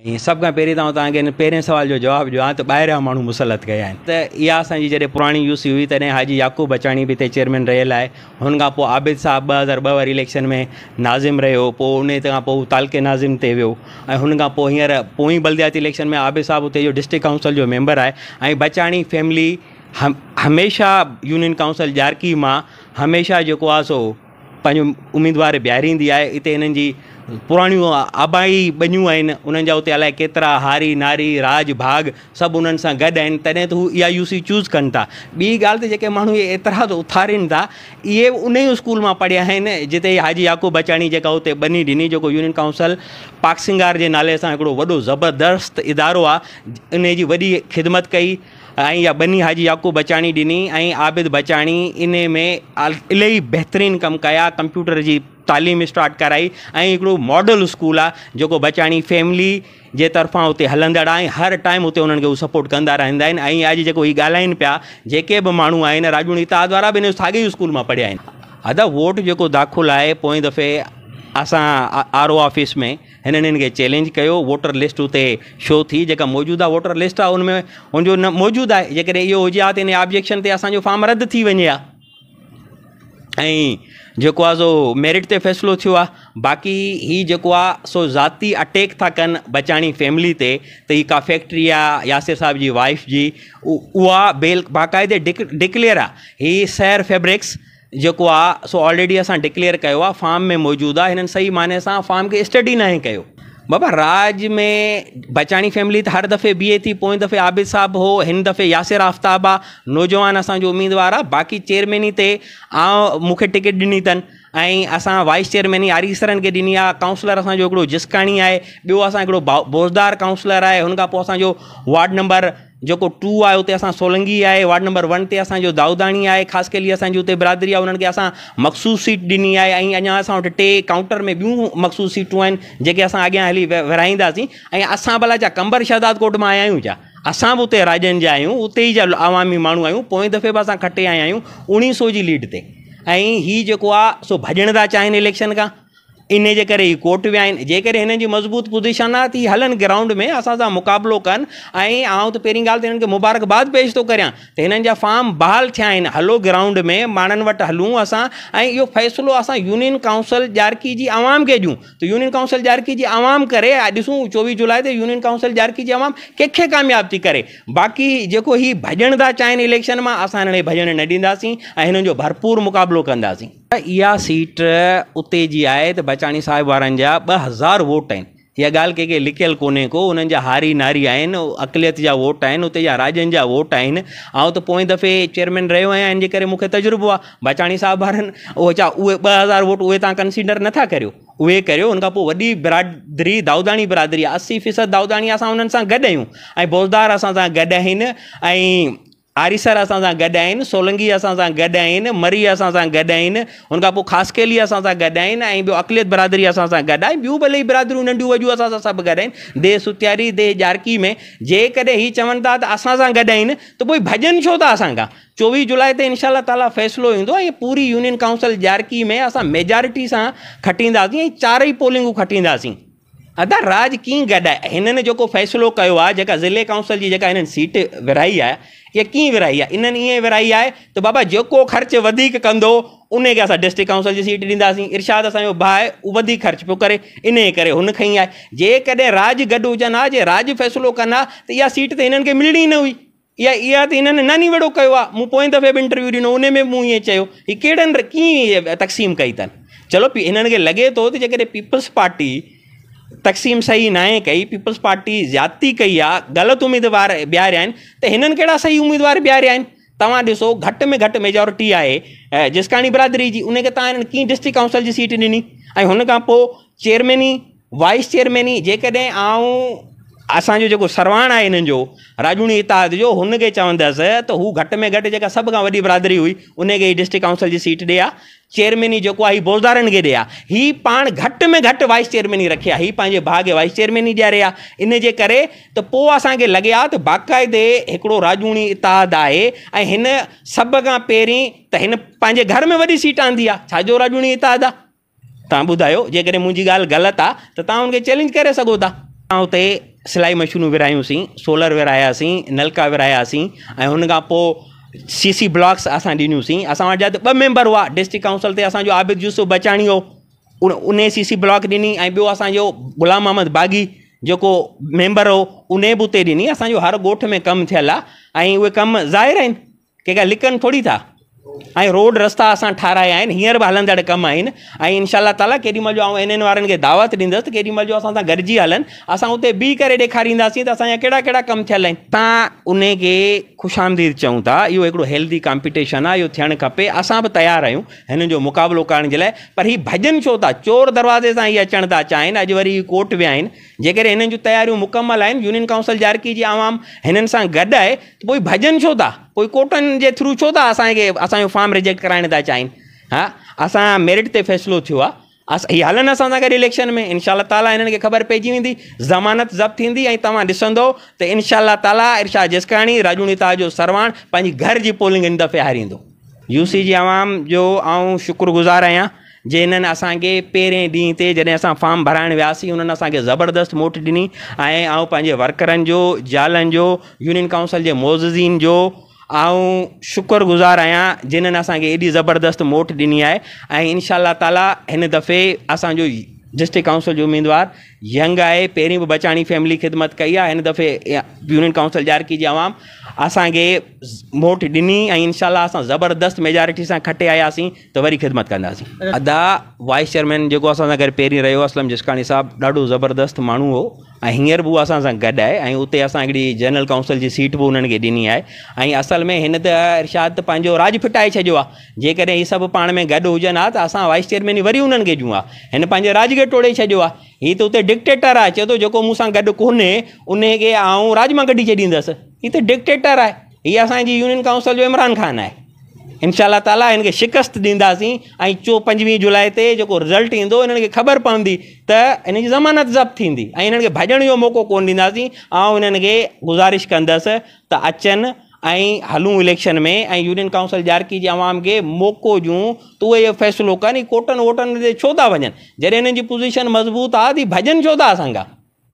۽ سڀ کان پهرين ته آئون توهان کي ان پهرين سوال جو جواب ڏيان ته ٻاهريان ماڻهو مسلط ڪيا آهن ته اها اسان جي جڏهن پراڻي يو سي هئي تڏهن حاجي يعقوب بچاڻي به هتي چيئرمين رهيل آهي هن کان پوء عابد صاحب 2002 واري اليڪشن ۾ ناظم رهيو پوء ان کان پوء هو تعلقي ناظم تي ويو ۽ هن کان پوء هينئر پوئين بلدياتي اليڪشن ۾ عابد صاحب اتي جو ڊسٽرڪٽ ڪائونسل جو ميمبر آهي ۽ بچاڻي فيملي هميشه يونين ڪائونسل ڄارڪي مان هميشه جيڪو آهي سو پنهنجو اميدوار بيهاريندي آهي اتي هنن جي پراڻيون آبائي ٻنيون آهن انهن جا اتي الائي ڪيترا هاري ناري راڄ ڀاڳ سڀ انهن سان گڏ آهن تڏهن ته هو اها يو سي چوز ڪن ٿا ٻي ڳالهه ته جيڪي ماڻهو اهي اعتراض اٿارين ٿا اهي به ان ئي اسڪول مان پڙهيا آهن جتي حاجي يعقوب بچاڻي جيڪا اتي ٻني ڏني جيڪو يونين ڪائونسل پاڪ سنگار جي نالي سان هڪڙو وڏو زبردست ادارو آهي ان جي وڏي خدمت ڪئي ۽ اها ٻني حاجي يعقوب بچاڻي ڏني ۽ عابد بچاڻي انهي ۾ الاهي بهترين ڪم ڪيا ڪمپيوٽر جي تعليم اسٽارٽ ڪرائي ۽ هڪڙو ماڊل اسڪول آ جيڪو بچاڻي فيملي جي طرفان اتي هلندڙ آ ۽ هر ٽائيم اتي انهن کي هو سپورٽ ڪندا رهندا آهن ۽ اڄ جيڪو هي ڳالهائين پيا جيڪي به ماڻهو آهن راڄوڻي اتحاد وارا به انهي ساڳي اسڪول مان پڙهيا آهن. ادا ووٽ جيڪو داخل آهي پوئين دفعي اسان آر او آفيس ۾ هنن هن کي چئلينج ڪيو، ووٽر لسٽ اتي شو ٿي، جيڪا موجوده ووٽر لسٽ آهي ان ۾ هن جو نه موجود آهي، جيڪڏهن اهو هجي ها ته ان آبجيڪشن تي اسان جو فارم رد ٿي وڃي ها ۽ جيڪو آهي سو ميرٽ تي فيصلو ٿيو آهي، باقي هي جيڪو آهي سو ذاتي اٽيڪ ٿا ڪن بچاڻي فيملي تي ته هي ڪا فيڪٽري آهي ياسر صاحب جي وائيف جي اها باقاعدي ڊڪليئر آهي هي سير فيبرڪس جيڪو آ سو آلريڊي اسان ڊڪليئر ڪيو آ فارم ۾ موجود آ هنن صحيح معني سان فارم کي اسٽڊي ناهي ڪيو. بابا راڄ ۾ بچاڻي فيملي ته هر دفعي بيهي ٿي پوئين دفعي عابد صاحب هو هن دفعي ياسر آفتاب آ نوجوان اسان جو اميدوار آ باقي چيئرميني تي آ مون کي ٽڪيٽ ڏني اٿن ۽ اسان وائيس چيئرميني آريسرن کي ڏني آ ڪائونسلر اسان جو هڪڙو جسڪاڻي آهي ٻيو اسان هڪڙو بوزدار ڪائونسلر آهي هن کان پوء اسان جو وارڊ نمبر جيڪو ٽو آهي اتي اسان سولنگي آهي وارڊ نمبر ون تي اسان جو دائوداڻي آهي خاص ڪيلي اسان جي اتي برادري آهي انهن کي اسان مخصوص سيٽ ڏني آهي ۽ اڃا اسان وٽ ٽي ڪائونٽر ۾ ٻيون مخصوص سيٽون آهن جيڪي اسان اڳيان هلي ورهائينداسين ۽ اسان ڀلا ڇا قمبر شهداد ڪوٽ مان آيا آهيون ڇا اسان به اتي راڄن جا آهيون اتي ئي جا عوامي ماڻهو آهيون پوئين دفعي به اسان کٽي آيا آهيون اوڻيهه سو جي ليڊ تي ۽ هي جيڪو آهي سو ڀڄڻ ٿا چاهين اليڪشن کان انهي جي ڪري هي ڪورٽ ويا آهن جيڪڏهن هنن جي مضبوط پوزيشن آهي ته هي هلن گرائونڊ ۾ اسان سان مقابلو ڪن ۽ آئون ته پهرين ڳالهه ته هنن کي مبارڪباد پيش ٿو ڪريان ته هنن جا فارم بحال ٿيا آهن هلو گرائونڊ ۾ ماڻهن وٽ هلون اسان ۽ اهو فيصلو اسان يونين ڪائونسل ڄارڪي جي عوام کي ڏيون ته يونين ڪائونسل ڄارڪي جي عوام ڪري ڏسون 24 جولاء تي يونين ڪائونسل ڄارڪي جي عوام ڪنهن کي ڪامياب ٿي ڪري باقي جيڪو هي ڀڄڻ ٿا چاهين اليڪشن مان اسان هنن کي ڀڄڻ نه ڏينداسين ۽ هنن جو ڀرپور مقابلو ڪنداسين. اها سيٽ اتي جي آهي ته بچاڻي صاحب وارن جا 2000 ووٽ آهن. اها ڳالهه ڪنهن کي لڪيل ڪونهي ڪو. انهن جا هاري ناري آهن، اقليت جا ووٽ آهن، اتي جا راڄن جا ووٽ آهن. آئون ته پوئين دفعي چيئرمين رهيو آهيان ان جي ڪري مون کي تجربو آهي. بچاڻي صاحب وارن اهو ڇا اهي 2000 ووٽ اهي توهان ڪنسيڊر نٿا ڪريو. اهي ڪريو ان کان پوء وڏي برادري دائوداڻي برادري آهي 80 فيصد دائوداڻي اسان انهن سان گڏ آهيون ۽ بوزدار اسان سان گڏ آهن ۽ آريسر اسان سان گڏ آهن، سولنگي اسان سان گڏ آهن، مري اسان سان گڏ آهن، ان کان پوء خاصخيلي اسان سان گڏ آهن ۽ ٻيو اقليت برادري اسان سان گڏ آهي، ٻيون ڀلي برادريون ننڍيون وڏيون اسان سان سڀ گڏ آهن. ديهه ستياري، ديهه ڄارڪي ۾ جيڪڏهن هي چون ٿا ته اسان سان گڏ آهن ته پوء ڀڄن ڇو ٿا اسان کان؟ 24 جولاء تي انشاء الله تعاليٰ فيصلو ايندو ۽ پوري يونين ڪائونسل ڄارڪي ۾ اسان ميجارٽي سان کٽينداسين ۽ چارئي پولنگون کٽينداسين. ادا راڄ ڪيئن گڏ آهي هنن جيڪو فيصلو ڪيو آهي جيڪا ضلعي ڪائونسل جي جيڪا هنن سيٽ ورهائي آهي اها ڪيئن ورهائي آهي انهن ائين ورهائي آهي ته بابا جيڪو خرچ وڌيڪ ڪندو ان کي اسان ڊسٽرڪٽ ڪائونسل جي سيٽ ڏينداسين ارشاد اسان جو ڀاء آهي اهو وڌيڪ خرچ پيو ڪري انهي ڪري هن کنئي آهي جيڪڏهن راڄ گڏ هجن ها جي راڄ فيصلو ڪن ها ته اها سيٽ ته هنن کي ملڻي نه هئي اها اها ته هنن ناني وڙو ڪيو آهي مون پوئين دفعي به انٽرويو ڏنو ان ۾ به مون ائين چيو هي ڪهڙن ڪيئن تقسيم ڪئي اٿن چلو هنن کي لڳي ٿو ته جيڪڏهن پيپلز پارٽي تقسيم صحيح ناهي ڪئي پيپلز پارٽي زيادتي ڪئي آهي غلط اميدوار بيهاريا آهن ته هنن ڪهڙا صحيح اميدوار بيهاريا آهن توهان ڏسو گهٽ ۾ گهٽ ميجارٽي آهي جسڪاڻي برادري جي ان کي توهان هنن ڪيئن ڊسٽرڪٽ ڪائونسل جي سيٽ ڏني ۽ هن کان پوء چيئرميني وائيس چيئرميني جيڪڏهن آئون اسان جو جيڪو سرواڻ آهي هنن جو راڄوڻي اتحاد جو هن کي چوندس ته هو گهٽ ۾ گهٽ جيڪا سڀ کان وڏي برادري هئي ان کي هي ڊسٽرڪٽ ڪائونسل جي سيٽ ڏي ها چيئرميني جيڪو آهي هي بوزدارن کي ڏي ها هي پاڻ گهٽ ۾ گهٽ وائيس چيئرميني رکي ها هي پنهنجي ڀاء کي وائيس چيئرميني ڏياري ها ان جي ڪري ته پوء اسان کي لڳي ها ته باقاعدي هڪڙو راڄوڻي اتحاد آهي ۽ هن سڀ کان پهرين ته هن پنهنجي گهر ۾ وڏي سيٽ آندي آهي ڇا جو راڄوڻي اتحاد آهي توهان ٻڌايو جيڪڏهن منهنجي ڳالهه غلط آ ته توهان ان کي چئلينج ڪري سگهو ٿا. اسان اتي سلائي مشينون ورهايونسين، سولر ورهاياسين، نلڪا ورهاياسين ۽ ان کان پوء سي سي بلاڪس اسان ڏنيونسين. اسان وٽ جا ته ٻه ميمبر هئا ڊسٽرڪٽ ڪائونسل تي، اسان جو عابد يوسف بچاڻي هو، ان سي سي بلاڪ ڏني ۽ ٻيو اسان جو غلام محمد باغي جيڪو ميمبر هو ان به اتي ڏني. اسان جو هر ڳوٺ ۾ ڪم ٿيل آهي ۽ اهي ڪم ظاهر آهن، ڪي ڪا لڪن ٿوري ٿا. ۽ روڊ رستا اسان ٺارايا آهن، هينئر به هلندڙ ڪم آهن ۽ انشاء الله تعاليٰ ڪيڏي مهل جو آئون اين اين وارن کي دعوت ڏيندس ته ڪيڏي مهل جو اسان سان گڏجي هلن، اسان اتي بيهي ڪري ڏيکارينداسين ته اسان جا ڪهڙا ڪهڙا ڪم ٿيل آهن. اسان انهي کي خوش آمديد چئون ٿا، اهو هڪڙو هيلدي ڪامپيٽيشن آهي، اهو ٿيڻ کپي، اسان به تيار آهيون هنن جو مقابلو ڪرڻ جي لاء، پر هي ڀڄن ڇو ٿا، چور دروازي سان هي اچڻ ٿا چاهين، اڄ وري هي ڪورٽ ويا آهن، جيڪڏهن هنن جون تياريون مڪمل آهن، يونين ڪائونسل جارڪي جي عوام هنن سان گڏ آهي ته پوء ڀڄن ڇو ٿا؟ پوء ڪورٽن جي ٿرو ڇو ٿا اسان کي اسان جو فارم ريجيڪٽ ڪرائڻ ٿا چاهين؟ ها اسان ميرٽ تي فيصلو ٿيو آهي، هي هلن اسان سان گڏ اليڪشن ۾ انشاء الله تعاليٰ هنن کي خبر پئجي ويندي، ضمانت ضبط ٿيندي ۽ توهان ڏسندو ته انشاء الله تعاليٰ ارشاد جسڪاڻي راڄوڻي اتحاد جو سرواڻ پنهنجي گهر جي پولنگ هن دفعي هاريندو. يو سي جي عوام جو آئون شڪر گذار آهيان جي هنن اسان کي پهرين ڏينهن تي جڏهن اسان فارم ڀرائڻ وياسين انهن اسان کي زبردست موٽ ڏني ۽ آئون پنهنجي ورڪرن جو، جيالن جو، يونين ڪائونسل جي معززين جو آئون شڪر گذار آهيان جنهن اسان کي ايڏي زبردست موٽ ڏني آهي ۽ انشاء الله تعالي هن دفعي اسان جو ڊسٽرڪٽ ڪائونسل جو اميدوار ينگ آهي، پهرين به بچاڻي فيملي خدمت ڪئي آهي، هن دفعي يونين ڪائونسل ڄارڪي جي عوام اسان کي موٽ ڏني ۽ انشاء الله اسان زبردست ميجارٽي سان کٽي آياسين ته وري خدمت ڪنداسين. ادا وائيس چيئرمين جيڪو اسان سان گڏ پهرين رهيو اسلم جسڪاڻي صاحب ڏاڍو زبردست ماڻهو هو ۽ هينئر به هو اسان سان گڏ آهي ۽ اتي اسان هڪڙي جنرل ڪائونسل جي سيٽ به انهن کي ڏني آهي ۽ اصل ۾ هن ته ارشاد ته پنهنجو راڄ ڦٽائي ڇڏيو آهي جيڪڏهن هي سڀ پاڻ ۾ گڏ هجن ها ته اسان وائيس چيئرمين وري انهن کي ڏيون ها هن پنهنجي راڄ کي ٽوڙي ڇڏيو آهي هي ته اتي ڊڪٽيٽر آهي چئي ٿو جيڪو مون سان گڏ ڪونهي انهي کي آئون راڄ مان ڪڍي ڇڏيندس هي ته ڊڪٽيٽر آهي هي اسان جي يونين ڪائونسل جو عمران خان آهي انشاء الله تعالي هن کي شڪست ڏينداسين ۽ 25 جولاء تي جيڪو رزلٽ ايندو انهن کي خبر پوندي ته هن جي ضمانت ضبط ٿيندي ۽ انهن کي ڀڄڻ جو موقعو ڪونه ڏينداسين. آئون انهن کي گذارش ڪندس ته اچن ۽ هلون اليڪشن ۾ ۽ يونين ڪائونسل ڄارڪي جي عوام کي موقعو ڏيون ته اهي اهو فيصلو ڪن هي ڪوٽن ووٽن تي ڇو ٿا وڃن جڏهن انهن جي پوزيشن مضبوط آهي ته هي ڀڄن ڇو ٿا اسان کان.